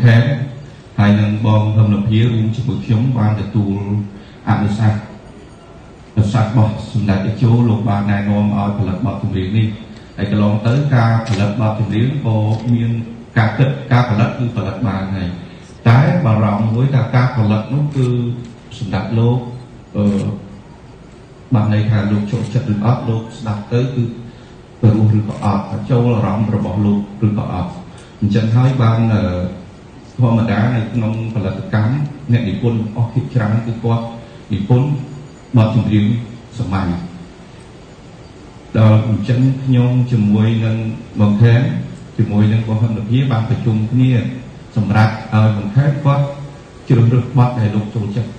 ខែមហើយនឹងបងហឹមនភារួមជាមួយខ្ញុំបានទទួលអនុសាសន៍ប្រសាសន៍របស់សម្ដេចតេជោលោកបានណែនាំឲ្យផលិតបទចម្រៀងនេះហើយកន្លងទៅការផលិតបទចម្រៀងក៏មានការគិតការផលិតគឺផលិតបានហើយតែបារម្ភមួយថាការផលិតនោះគឺសម្ដេចលោកអឺបានន័យថាលោកចូលចិត្តឬអត់លោកស្ដាប់ទៅគឺព្រោះឬក៏អត់ចូលអារម្មណ៍របស់លោកឬក៏អត់អញ្ចឹងហើយបានធម្មតានៅក្នុងផលិតកម្មអ្នកនិពន្ធអស់ភាគច្រើនគឺគាត់និពន្ធបទចម្រៀងសម័យដល់អញ្ចឹងខ្ញុំជាមួយនឹងបងខែមជាមួយនឹងបងហឹមនភាបានប្រជុំគ្នាសម្រាប់ឲ្យបងខែមគាត់ជ្រើសរើសបទដែលលោកចូលចិត្ត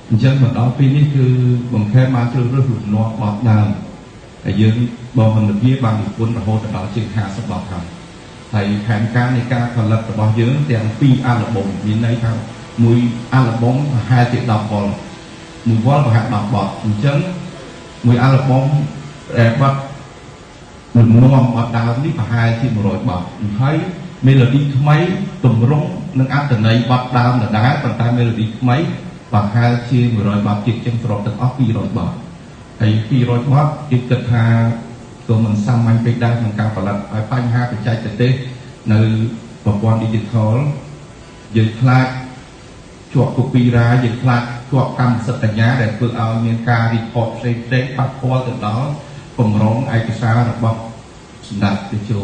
អញ្ចឹងមកដល់ពេលនេះគឺបងខែមបានជ្រើសរើសលំនាំបទដើមហើយយើងបងហឹមនភាបាននិពន្ធរហូតដល់ជាង50បទហើយហើយផែនការនៃការផលិតរបស់យើងទាំងពីរអាល់ប៊ុមមានន័យថាមួយអាល់ប៊ុមប្រហែលជា10វ៉ុលមួយវ៉ុលប្រហែល10បទអញ្ចឹងមួយអាល់ប៊ុមដែលបទលំនាំបទដើមនេះប្រហែលជា100បទហើយ melody ថ្មីទម្រង់និងអត្ថន័យបទដើមដដែលប៉ុន្តែ melody ថ្មីប្រហែលជា100បទទៀតចឹងសរុបទាំងអស់200បទហើយ200បទគេគិតថាក៏មិនសាមញ្ញពេកដែរក្នុងការផលិតហើយបញ្ហាបច្ចេកទេសនៅប្រព័ន្ធ digital យើងខ្លាចជាប់ copyright យើងខ្លាចជាប់កម្មសិទ្ធិបញ្ញាដែលធ្វើឲ្យមានការ report ផ្សេងផ្សេងប៉ះពាល់ទៅដល់កម្រងឯកសាររបស់សម្ដេចតេជោ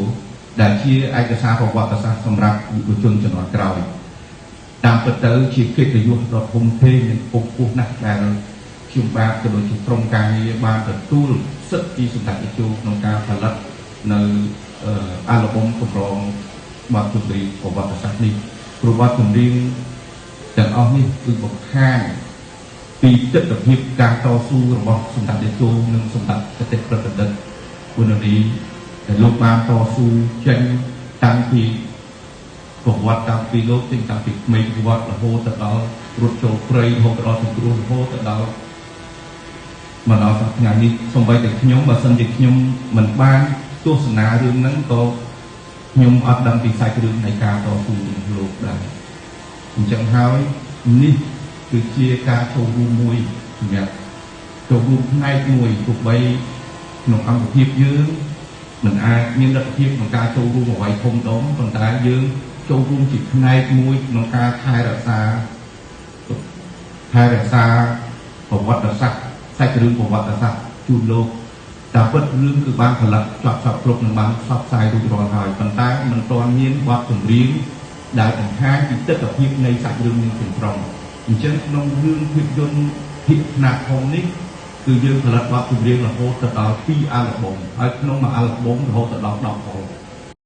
ដែលជាឯកសារប្រវត្តិសាស្ត្រសម្រាប់យុវជនជំនាន់ក្រោយតាមពិតទៅជាកិត្តិយសដ៏ធំធេងនិងខ្ពង់ខ្ពស់ណាស់ដែលខ្ញុំបាទក៏ដូចជាក្រុមការងារបានទទួលសិទ្ធិពីសម្ដេចតេជោក្នុងការផលិតនៅអាល់ប៊ុមកម្រងបទចម្រៀងប្រវត្តិសាស្ត្រនេះព្រោះបទចម្រៀងទាំងអស់នេះគឺបង្ហាញពីទស្សនវិជ្ជាការតស៊ូរបស់សម្ដេចតេជោនិងសម្ដេចគតិប្រតិដ្ឋគុណរីដែលលោកបានតស៊ូចេញតាំងពីប្រវត្តិតាំងពីលោកចេញតាំងពីក្មេងវត្តរហូតទៅដល់រត់ចូលព្រៃរហូតទៅដល់សង្គ្រោះរហូតទៅដល់មកដល់សប្តាហ៍ថ្ងៃនេះសូម្បីតែខ្ញុំបើសិនជាខ្ញុំមិនបានទស្សនារឿងហ្នឹងក៏ខ្ញុំអត់ដឹងពីសាច់រឿងនៃការតស៊ូរបស់លោកដែរអញ្ចឹងហើយនេះគឺជាការចូលរួមមួយសម្រាប់ចូលរួមផ្នែកមួយទោះបីក្នុងអង្គភាពយើងមិនអាចមានលទ្ធភាពក្នុងការចូលរួមអ្វីធំដុំប៉ុន្តែយើងចូលរួមជាផ្នែកមួយក្នុងការថែរក្សាប្រវត្តិសាស្ត្រសាច់រឿងប្រវត្តិសាស្ត្រជូនលោកតែពិតរឿងគឺបានផលិតចប់សពគ្រប់នឹងបានផ្សព្វផ្សាយរួចរាល់ហើយប៉ុន្តែមិនទាន់មានបទចម្រៀងដែលបង្ហាញពីទស្សនវិជ្ជានៃសាច់រឿងនេះទាំងស្រុងអញ្ចឹងក្នុងរឿងភាពយន្តភាគខ្នាតធំនេះគឺយើងផលិតបទចម្រៀងរហូតទៅដល់2អាល់ប៊ុមហើយក្នុងមួយអាល់ប៊ុមរហូតទៅដល់10ហូល